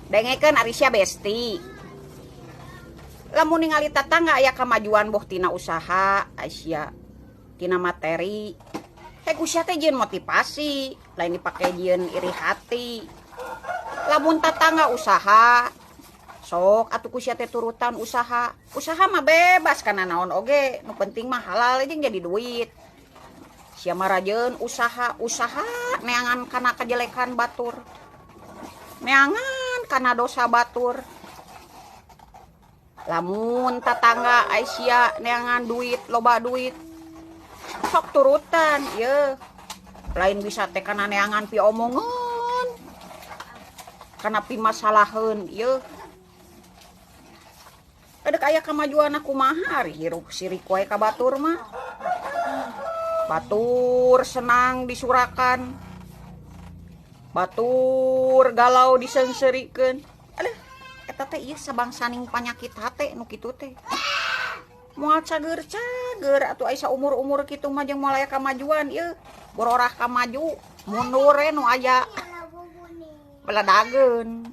Dengekeun ari sia, besti. Lamun ningali tatangga aya kamajuan, boh tina usaha sia, tina materi, hek usia teh jieun motivasi, lain dipake jieun iri hati. Lamun tatangga usaha, sok atuh ku sia teh turutan usaha. Usaha mah bebas kana naon oge, nu penting mah halal jeung jadi duit. Sia mah rajeun usaha, usaha neangan kana kajelekan batur, neangan kana dosa batur. Lamun tatangga sia neangan duit, loba duit, sok turutan ye, lain bisa teh kana neangan pi omongan, kana pi masalaheun ye. Ada aya kamajuan, kumaha ari hirup sirik wae ka batur mah? Batur senang disurakan, batur galau diseungseurikeun. Aduh, eta teh ieu sabangsaning panyakit hate nu kitu teh. Moal cager-cager atuh ai saumur-umur kitu mah jeung moal aya kamajuan ieu. Bororah kamaju, mundur we nu aya. Beladageun.